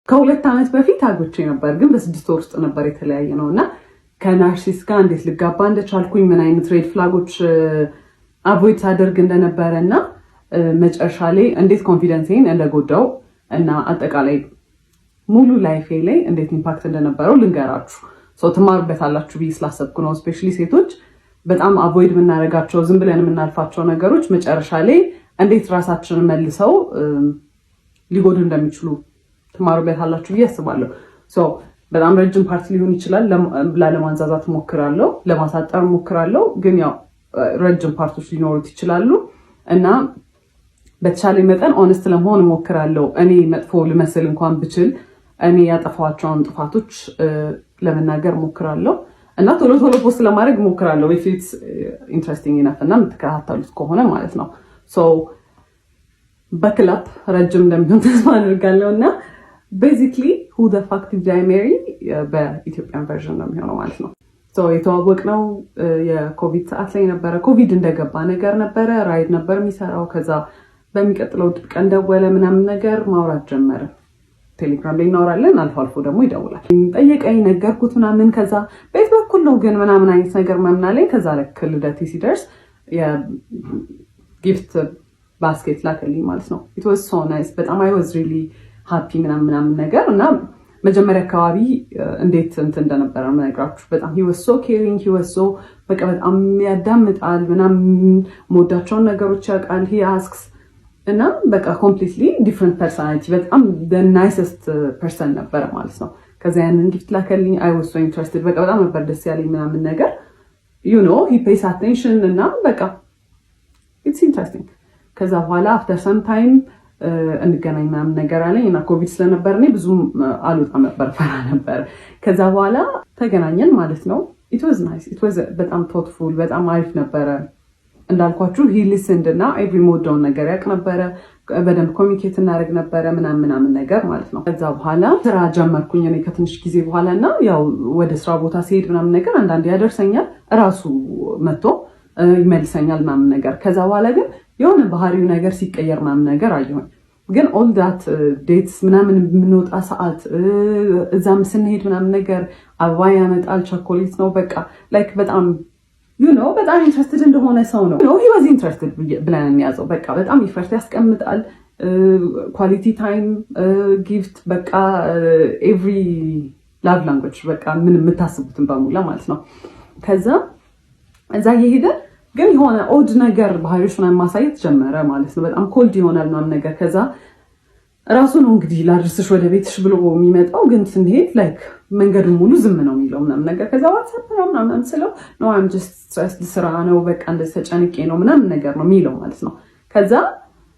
ከ2 ዓመት በፊት አግብቼ ነበር፣ ግን በ6 ወር ውስጥ ነበር የተለያየነው። እና ከ narcissist ጋር እንዴት ልጋባ እንደቻልኩኝ፣ ምን አይነት red flag ኦች avoid ሳደርግ እንደነበረ እና መጨረሻ ላይ እንዴት confidence ኤን እንደጎዳው እና አጠቃላይ ሙሉ life ኤ ላይ እንዴት impact እንደነበረው ልንገራችሁ። So ትማሩበታላችሁ ብዬ ስላሰብኩ ነው። Especially ሴቶች በጣም avoid የምናደርጋቸው፣ ዝም ብለን የምናልፋቸው ነገሮች መጨረሻ ላይ እንዴት ራሳችንን መልሰው ሊጎዱ እንደሚችሉ ትማሩበታላችሁ ብዬ አስባለሁ። በጣም ረጅም part ሊሆን ይችላል። ላለማንዛዛት ሞክራለሁ፣ ለማሳጠር ሞክራለሁ። ግን ያው ረጅም part ኦች ሊኖሩት ይችላሉ እና በተቻለ መጠን honest ለመሆን እሞክራለሁ። እኔ መጥፎ ልመስል እንኳን ብችል እኔ ያጠፋኋቸውን ጥፋቶች ለመናገር እሞክራለሁ እና ቶሎ ቶሎ post ለማድረግ እሞክራለሁ። If it's interesting enough እና የምትከታተሉት ከሆነ ማለት ነው። በክላፕ ረጅም እንደሚሆን ተስፋ አድርጋለሁ። እና basically "Who the fuck did I marry" በ Ethiopian version ነው የሚሆነው ማለት ነው። የተዋወቅነው የኮቪድ ሰዓት ላይ ነበረ። ኮቪድ እንደገባ ነገር ነበረ። Ride ነበር የሚሰራው። ከዛ በሚቀጥለው ቀን ደወለ ምናምን ነገር፣ ማውራት ጀመረ። ቴሌግራም ላይ እናወራለን። አልፎ አልፎ ደግሞ ይደውላል። ጠየቀኝ፣ ነገርኩት ምናምን። ከዛ ቤት በኩል ነው ግን ምናምን አይነት ነገር ምናምን አለኝ። ከዛ ልክ ልደቴ ሲደርስ የ gift basket ላከልኝ ማለት ነው። It was so nice። በጣም I was really happy ምናምን ምናምን ነገር። እና መጀመሪያ አካባቢ እንዴት እንትን እንደነበረ የምነግራችሁ፣ በጣም he was so caring፣ he was so በቃ በጣም ያዳምጣል ምናምን፣ የምወዳቸውን ነገሮች ያውቃል፣ he asks እና በቃ completely different personality፣ በጣም nicest person ነበረ ማለት ነው። ከዛ ያንን gift ላከልኝ። I was so interested። በቃ በጣም ነበር ደስ ያለኝ ምናምን ነገር። He pays attention እና በቃ it's interesting። ከዛ በኋላ after some time እንገናኝ ምናምን ነገር አለኝ እና ኮቪድ ስለነበር እኔ ብዙም አልወጣም ነበር፣ ፈራ ነበር። ከዛ በኋላ ተገናኘን ማለት ነው። It was nice፣ it was በጣም thoughtful፣ በጣም አሪፍ ነበረ። እንዳልኳችሁ he listened እና every የምወደውን ነገር ያውቅ ነበረ። በደንብ communicate እናደርግ ነበረ ምናምን ምናምን ነገር ማለት ነው። ከዛ በኋላ ስራ ጀመርኩኝ እኔ ከትንሽ ጊዜ በኋላ። እና ያው ወደ ስራ ቦታ ሲሄድ ምናምን ነገር አንዳንዴ ያደርሰኛል፣ እራሱ መጥቶ ይመልሰኛል ምናምን ነገር። ከዛ በኋላ ግን የሆነ ባህሪው ነገር ሲቀየር ምናምን ነገር አየሁኝ። ግን all that dates ምናምን የምንወጣ ሰዓት፣ እዛም ስንሄድ ምናምን ነገር አበባ ያመጣል፣ ቸኮሌት ነው፣ በቃ like በጣም በጣም interested እንደሆነ ሰው ነው። He was interested ብለን የሚያዘው፣ በቃ በጣም effort ያስቀምጣል። Quality time፣ gift፣ በቃ every love language፣ በቃ ምን የምታስቡትን በሙላ ማለት ነው። ከዛ እዛ እየሄደ ግን የሆነ odd ነገር ባህሪዎች ምናምን ማሳየት ጀመረ ማለት ነው። በጣም cold ይሆናል ምናምን ነገር። ከዛ ራሱ ነው እንግዲህ ላድርስሽ ወደ ቤትሽ ብሎ የሚመጣው። ግን ስንሄድ like መንገዱን ሙሉ ዝም ነው የሚለው ምናምን ነገር። ከዛ what's up ምናምን ስለው "No, I'm just stressed፣ ስራ ነው፣ በቃ እንደዚህ ተጨንቄ ነው" ምናምን ነገር ነው የሚለው ማለት ነው። ከዛ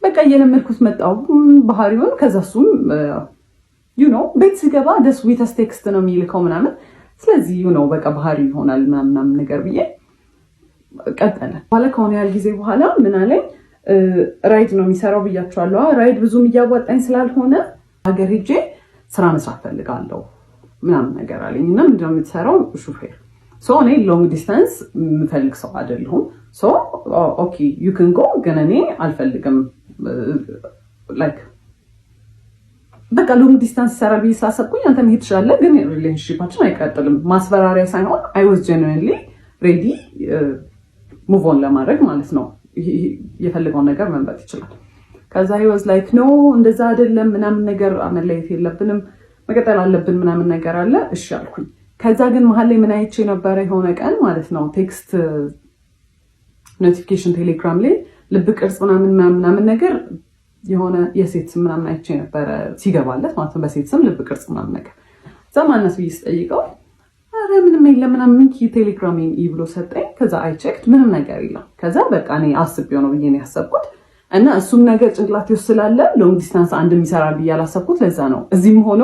በቃ እየለመድኩት መጣው ባህሪውን። ከዛ እሱም ቤት ስገባ the sweetest text ነው የሚልከው ምናምን። ስለዚህ በቃ ባህሪ ይሆናል ምናምን ነገር ብዬ ቀጠለ። በኋላ ከሆነ ያህል ጊዜ በኋላ ምን አለኝ፣ Ride ነው የሚሰራው ብያቸዋለሁ። Ride ብዙም እያዋጣኝ ስላልሆነ ሀገር ሄጄ ስራ መስራት ፈልጋለሁ ምናምን ነገር አለኝ። እና ምንድነው የምትሰራው? ሹፌር። እኔ long distance የምፈልግ ሰው አይደለሁም። Okay, you can go፣ ግን እኔ አልፈልግም። Like በቃ long distance ይሰራል ብዬ ስላሰብኩኝ አንተ መሄድ ትችላለህ፣ ግን relationship ኣችን አይቀጥልም። ማስፈራሪያ ሳይሆን I was genuinely ready move on ለማድረግ ማለት ነው። የፈለገውን ነገር መምረጥ ይችላል። ከዛ he was like "No፣ እንደዛ አይደለም" ምናምን ነገር፣ መለየት የለብንም፣ መቀጠል አለብን ምናምን ነገር አለ። እሺ አልኩኝ። ከዛ ግን መሀል ላይ ምን አይቼ ነበረ፣ የሆነ ቀን ማለት ነው፣ text notification ቴሌግራም ላይ ልብ ቅርጽ ምናምን ምናምን ነገር፣ የሆነ የሴት ስም ምናምን አይቼ ነበረ ሲገባለት ማለት ነው። በሴት ስም ልብ ቅርጽ ምናምን ነገር። እዛ ማነስ ብዬ ስጠይቀው ኧረ ምንም የለም ምናምን፣ ቴሌግራሜን ብሎ ሰጠኝ። ከዛ I checked፣ ምንም ነገር የለም። ከዛ በቃ እኔ አስቤው ነው ብዬ ነው ያሰብኩት። እና እሱም ነገር ጭንቅላቴ ውስጥ ስላለ long distance አንድ የሚሰራ ብዬ ያላሰብኩት ለዛ ነው። እዚህም ሆኖ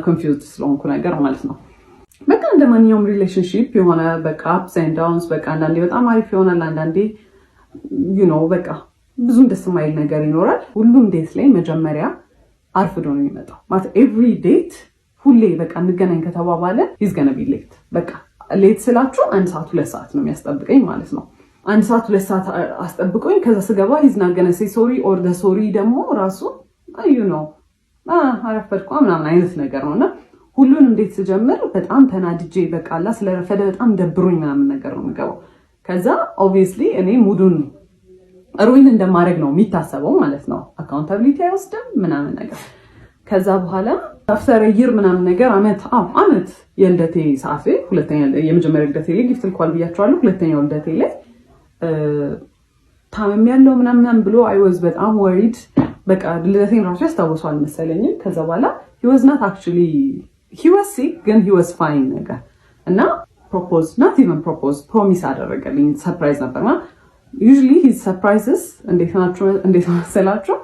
confused ስለሆንኩ ነገር ማለት ነው። በቃ እንደ ማንኛውም relationship የሆነ በቃ ups and downs፣ በቃ አንዳንዴ በጣም አሪፍ ይሆናል፣ አንዳንዴ በቃ ብዙም ደስ የማይል ነገር ይኖራል። ሁሉም date ላይ መጀመሪያ አርፍዶ ነው የሚመጣው። ማለት every date ሁሌ በቃ እንገናኝ ከተባባለ he's gonna be late። በቃ late ስላችሁ አንድ ሰዓት፣ 2 ሰዓት ነው የሚያስጠብቀኝ ማለት ነው። አንድ ሰዓት፣ 2 ሰዓት አስጠብቆኝ ከዛ ስገባ he's not gonna say sorry or the sorry ደግሞ ራሱ አረፈድኳ ምናምን አይነት ነገር ነው። እና ሁሉንም date ስጀምር በጣም ተናድጄ፣ በቃላ ስለረፈደ በጣም ደብሮኝ ምናምን ነገር ነው የምገባው። ከዛ obviously እኔ mood ኡን ruin እንደማድረግ ነው የሚታሰበው ማለት ነው። Accountability አይወስድም ምናምን ነገር። ከዛ በኋላ after a year ምናምን ነገር፣ አመት፣ አዎ አመት፣ የልደቴ ሰዓት ላይ፣ ሁለተኛ፣ የመጀመሪያ ልደቴ ላይ gift ልኳል ብያቸዋለሁ። ሁለተኛው ልደቴ ላይ ታምሜያለሁ ምናምን ብሎ I was በጣም worried። በቃ ልደቴን ራሱ ያስታውሰዋል መሰለኝም። ከዛ በኋላ he was not actually, he was sick ግን he was fine ነገር እና propose, not even propose, promise አደረገልኝ። Surprise ነበርና usually his surprises እንዴት ናቸው፣ እንዴት መሰላችሁ?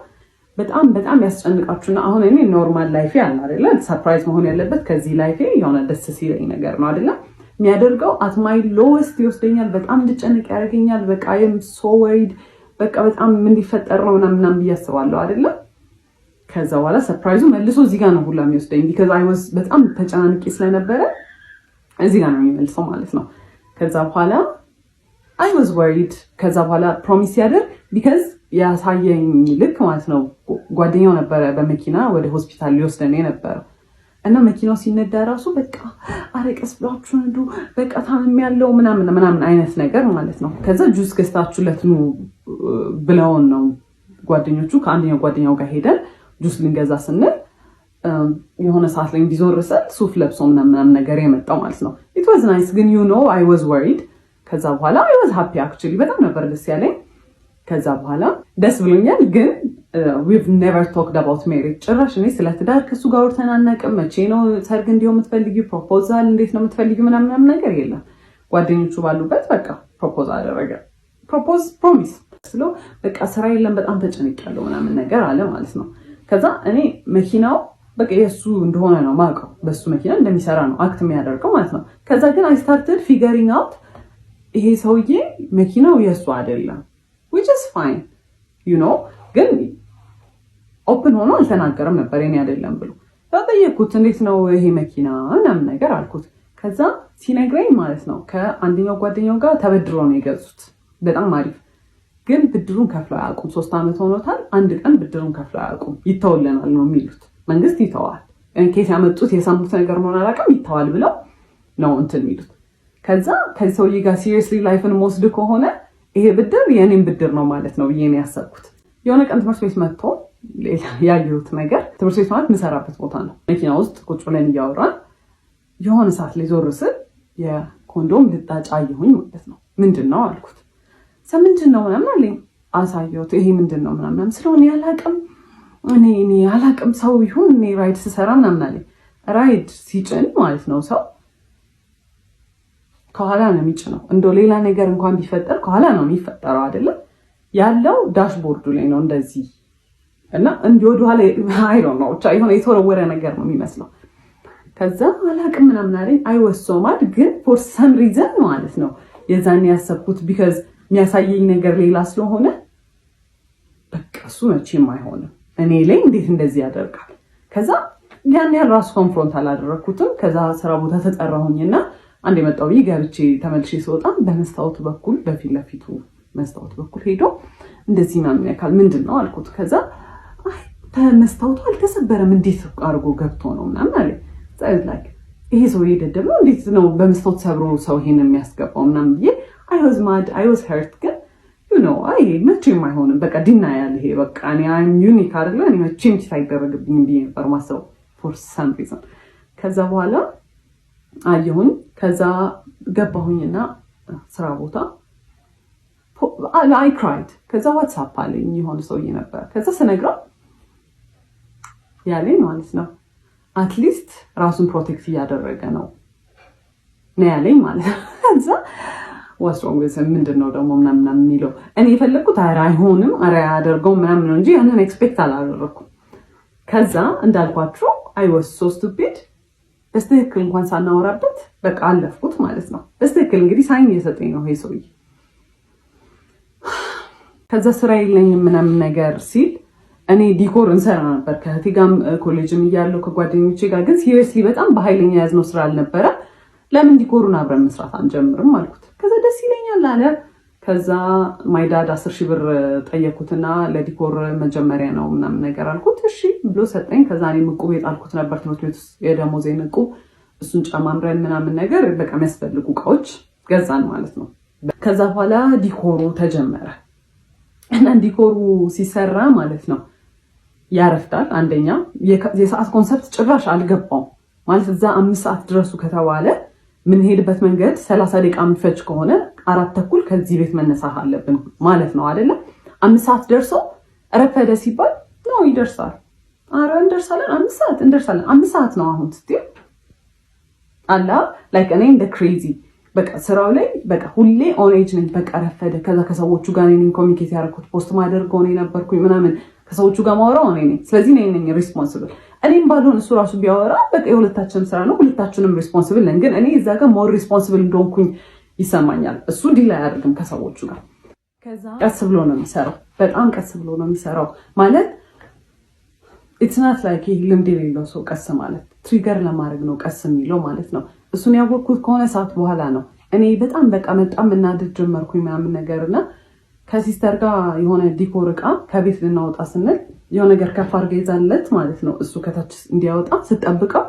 በጣም በጣም ያስጨንቃችሁና አሁን እኔ normal life ኤ አለ አይደለ? Surprise መሆን ያለበት ከዚህ life ኤ የሆነ ደስ ሲለኝ ነገር ነው አይደለ? የሚያደርገው at my lowest ይወስደኛል። በጣም እንድጨንቅ ያደርገኛል። በቃ I'm so worried፣ በቃ በጣም ምን ሊፈጠር ነው ምናምን ምናምን ብዬ አስባለሁ አይደለ? ከዛ በኋላ surprise ኡ መልሶ እዚህ ጋር ነው ሁላ የሚወስደኝ because I was በጣም ተጨናንቄ ስለነበረ እዚህ ጋር ነው የሚመልሰው ማለት ነው። ከዛ በኋላ I was worried። ከዛ በኋላ promise ያደርግ because ያሳየኝ ልክ ማለት ነው፣ ጓደኛው ነበረ በመኪና ወደ ሆስፒታል ሊወስደን የነበረው እና መኪናው ሲነዳ ራሱ በቃ አረ ቀስ ብላችሁ ንዱ፣ በቃ ታምሜያለሁ ምናምን ምናምን አይነት ነገር ማለት ነው። ከዛ ጁስ ገዝታችሁለት ኑ ብለውን ነው ጓደኞቹ። ከአንደኛው ጓደኛው ጋር ሄደን ጁስ ልንገዛ ስንል የሆነ ሰዓት ላይ እንዲዞር ስል ሱፍ ለብሶ ምናምን ነገር የመጣው ማለት ነው። It was nice ግን I was worried። ከዛ በኋላ I was happy actually፣ በጣም ነበር ደስ ያለኝ። ከዛ በኋላ ደስ ብሎኛል። ግን we've never talked about marriage፣ ጭራሽ እኔ ስለ ትዳር ከሱ ጋር አውርተን አናውቅም። መቼ ነው ሰርግ እንዲሆን የምትፈልጊው? Proposal እንዴት ነው የምትፈልጊው? ምናምን ነገር የለም። ጓደኞቹ ባሉበት በቃ propose አደረገ። Propose, promise ስለው በቃ ስራ የለም፣ በጣም ተጨንቄያለሁ ምናምን ነገር አለ ማለት ነው። ከዛ እኔ መኪናው በቃ የእሱ እንደሆነ ነው ማውቀው፣ በሱ መኪና እንደሚሰራ ነው act የሚያደርገው ማለት ነው። ከዛ ግን I started figuring out ይሄ ሰውዬ መኪናው የእሱ አይደለም፣ which is fine፣ ግን open ሆኖ አልተናገረም ነበር የኔ አይደለም ብሎ። ጠየቅኩት። እንዴት ነው ይሄ መኪና ምናምን ነገር አልኩት። ከዛ ሲነግረኝ ማለት ነው ከአንደኛው ጓደኛው ጋር ተበድሮ ነው የገዙት። በጣም አሪፍ፣ ግን ብድሩን ከፍለው አያውቁም። 3 ዓመት ሆኖታል። አንድ ቀን ብድሩን ከፍለው አያውቁም። ይተውልናል ነው የሚሉት። መንግስት ይተዋል። ኬት ያመጡት የሰሙት ነገር መሆን አላውቅም። ይተዋል ብለው ነው እንትን የሚሉት። ከዛ ከዚህ ሰውዬ ጋር seriously life ን መወስድ ከሆነ ይሄ ብድር የእኔም ብድር ነው ማለት ነው ብዬ ነው ያሰብኩት። የሆነ ቀን ትምህርት ቤት መጥቶ ያየሁት ነገር፣ ትምህርት ቤት ማለት የምሰራበት ቦታ ነው። መኪና ውስጥ ቁጭ ብለን እያወራን የሆነ ሰዓት ላይ ዞር ስል የኮንዶም ልጣጭ አየሁኝ ማለት ነው። ምንድን ነው አልኩት። ምንድን ነው ምናምን አለኝ። አሳየሁት። ይሄ ምንድን ነው ምናምን ስለሆነ ያላቅም፣ እኔ አላቅም፣ ሰው ይሁን፣ እኔ ride ስሰራ ምናምን አለኝ። Ride ሲጭን ማለት ነው ሰው ከኋላ ነው የሚጭነው። እንደው ሌላ ነገር እንኳን ቢፈጠር ከኋላ ነው የሚፈጠረው አይደለም፣ ያለው dashboard ኡ ላይ ነው እንደዚህ እና እንዲህ ወደኋላ፣ I don't know፣ ብቻ የሆነ የተወረወረ ነገር ነው የሚመስለው። ከዛ አላቅም ምናምን አለኝ። I was so mad ግን for some reason ማለት ነው የዛን ያሰብኩት because የሚያሳየኝ ነገር ሌላ ስለሆነ በቃ እሱ መቼም አይሆንም፣ እኔ ላይ እንዴት እንደዚህ ያደርጋል። ከዛ ያን ያህል ራሱ confront አላደረግኩትም። ከዛ ስራ ቦታ ተጠራሁኝና አንድ የመጣው ብዬ ገብቼ ተመልሼ ስወጣ በመስታወቱ በኩል፣ በፊት ለፊቱ መስታወት በኩል ሄዶ እንደዚህ ምናምን ያካል ምንድን ነው አልኩት። ከዛ መስታወቱ አልተሰበረም፣ እንዴት አድርጎ ገብቶ ነው ምናምን አለ። Like ይሄ ሰውዬ ደደብ ነው፣ እንዴት ነው በመስታወት ሰብሮ ሰው ይሄን የሚያስገባው ምናምን ብዬ I was mad, I was hurt ግን አይ መቼም አይሆንም፣ በቃ denial ይሄ፣ በቃ እኔ I'm unique አይደለ፣ እኔ መቼም cheat አይደረግብኝም ብዬ ነበር ማሰብ for some reason። ከዛ በኋላ አየሁኝ። ከዛ ገባሁኝና ስራ ቦታ I cried። ከዛ what's up አለኝ የሆነ ሰውዬ ነበር። ከዛ ስነግረው ያለኝ ማለት ነው at least ራሱን protect እያደረገ ነው ነው ያለኝ ማለት ነው። ከዛ what's wrong፣ ምንድን ነው ደግሞ ምናምን የሚለው፣ እኔ የፈለግኩት ኧረ አይሆንም፣ ኧረ አያደርገውም ምናምን ነው እንጂ ያንን expect አላደረኩም። ከዛ እንዳልኳችሁ I was so stupid፣ በስትክክል እንኳን ሳናወራበት በቃ አለፍኩት ማለት ነው። በስትክክል እንግዲህ sign እየሰጠኝ ነው ይሄ ሰውዬ። ከዛ ስራ የለኝም ምናምን ነገር ሲል እኔ decor እንሰራ ነበር ከእህቴ ጋርም ኮሌጅም እያለሁ ከጓደኞቼ ጋር፣ ግን seriously በጣም በኃይለኛ የያዝነው ስራ አልነበረ። ለምን decor ኡን አብረን መስራት አንጀምርም አልኩት። ከዛ ደስ ይለኛል አለ። ከዛ my dad 10,000 ብር ጠየኩትና ለ decor መጀመሪያ ነው ምናምን ነገር አልኩት። እሺ ብሎ ሰጠኝ። ከዛ እኔም ዕቁብ የጣልኩት ነበር ትምህርት ቤት ውስጥ የደሞዜን ዕቁብ፣ እሱን ጨማምረን ምናምን ነገር በቃ የሚያስፈልጉ እቃዎች ገዛን ማለት ነው። ከዛ በኋላ decor ኡ ተጀመረ እና decor ኡ ሲሰራ ማለት ነው ያረፍዳል። አንደኛ የሰዓት concept ጭራሽ አልገባውም። ማለት እዛ 5 ሰዓት ድረሱ ከተባለ የምንሄድበት መንገድ 30 ደቂቃ የሚፈጅ ከሆነ 4:30 ከዚህ ቤት መነሳት አለብን ማለት ነው አይደለም? 5 ሰዓት ደርሶ ረፈደ ሲባል ነው ይደርሳል። አረ እንደርሳለን፣ 5 ሰዓት እንደርሳለን። 5 ሰዓት ነው አሁን ስትይ አላ like እኔ እንደ crazy በቃ ስራው ላይ በቃ ሁሌ on edge ነኝ። በቃ ረፈደ። ከዛ ከሰዎቹ ጋር እኔ ነኝ communicate ያደረኩት፣ post ማደርገው እኔ ነበርኩኝ ምናምን፣ ከሰዎቹ ጋር ማወራው እኔ ነኝ። ስለዚህ እኔ ነኝ responsible። እኔም ባልሆን እሱ ራሱ ቢያወራ በቃ የሁለታችንም ስራ ነው፣ ሁለታችንም responsible ነን። ግን እኔ እዛ ጋር more responsible እንደሆንኩኝ ይሰማኛል። እሱ deal አያደርግም ከሰዎቹ ጋር። ቀስ ብሎ ነው የሚሰራው፣ በጣም ቀስ ብሎ ነው የሚሰራው። ማለት it's not like ይህ ልምድ የሌለው ሰው ቀስ ማለት፣ trigger ለማድረግ ነው ቀስ የሚለው ማለት ነው። እሱን ያወቅኩት ከሆነ ሰዓት በኋላ ነው። እኔ በጣም በቃ በጣም መናደድ ጀመርኩኝ ምናምን ነገር እና ከ sister ጋር የሆነ decor እቃ ከቤት ልናወጣ ስንል የሆነ ነገር ከፍ አድርጋ ይዛለት ማለት ነው። እሱ ከታች እንዲያወጣ ስጠብቀው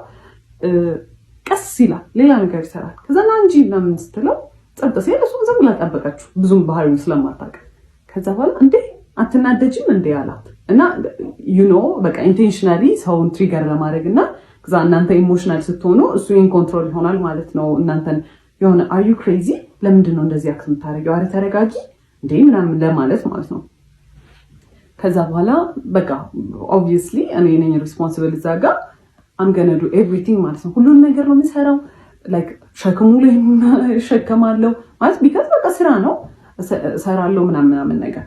ቀስ ይላል፣ ሌላ ነገር ይሰራል። ከዛ ና እንጂ ምናምን ስትለው ጸጥ ሲል እሱም ዝም ብላ ጠበቀችው፣ ብዙም ባህሪውን ስለማታውቅ። ከዛ በኋላ እንዴ አትናደጅም እንዴ አላት። እና በቃ intentionally ሰውን trigger ለማድረግ እና ከዛ እናንተ emotional ስትሆኑ እሱ in control ይሆናል ማለት ነው። እናንተን የሆነ "Are you crazy? ለምንድን ነው እንደዚህ act የምታደርጊው? አረ ተረጋጊ እንዴ" ምናምን ለማለት ማለት ነው። ከዛ በኋላ በቃ obviously እኔ ነኝ responsible እዛ ጋር፣ I'm gonna do everything ማለት ነው። ሁሉን ነገር ነው የምሰራው። Like ሸክሙ ላይ እሸከማለሁ ማለት because በቃ ስራ ነው፣ እሰራለሁ ምናምን ምናምን ነገር።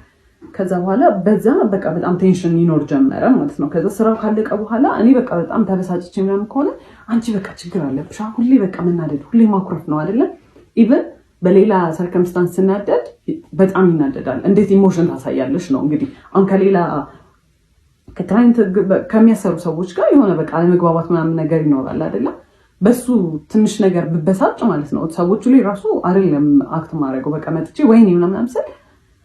ከዛ በኋላ በዛ በቃ በጣም tension ይኖር ጀመረ ማለት ነው። ከዛ ስራው ካለቀ በኋላ እኔ በቃ በጣም ተበሳጭቼ ምናምን ከሆነ "አንቺ በቃ ችግር አለብሽ፣ ሁሌ በቃ መናደድ፣ ሁሌ ማኩረፍ ነው አይደለም?" Even በሌላ circumstance ስናደድ በጣም ይናደዳል። እንዴት emotion ታሳያለሽ ነው እንግዲህ። አሁን ከሌላ ከ client ከሚያሰሩ ሰዎች ጋር የሆነ በቃ አለመግባባት ምናምን ነገር ይኖራል አይደለም? በሱ ትንሽ ነገር ብበሳጭ ማለት ነው ሰዎቹ ላይ ራሱ አይደለም act ማድረገው፣ በቃ መጥቼ ወይኔ ምናምን ስል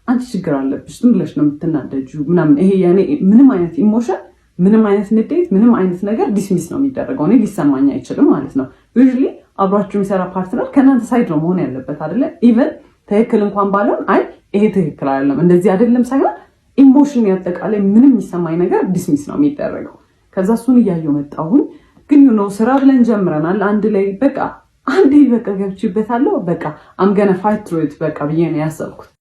"አንቺ ችግር አለብሽ፣ ዝም ብለሽ ነው የምትናደጂው" ምናምን። ይሄ የኔ ምንም አይነት emotion፣ ምንም አይነት ንዴት፣ ምንም አይነት ነገር dismiss ነው የሚደረገው። እኔ ሊሰማኝ አይችልም ማለት ነው። Usually አብሯችሁ የሚሰራ partner ከእናንተ side ነው መሆን ያለበት አይደለ? Even ትክክል እንኳን ባልሆን አይ ይሄ ትክክል አይደለም፣ እንደዚህ አይደለም ሳይሆን emotion ያጠቃላይ ምንም የሚሰማኝ ነገር dismiss ነው የሚደረገው። ከዛ እሱን እያየው መጣሁኝ። ግን ስራ ብለን ጀምረናል አንድ ላይ፣ በቃ አንዴ በቃ ገብቼበታለሁ። በቃ I'm gonna fight through it በቃ ብዬ ነው ያሰብኩት።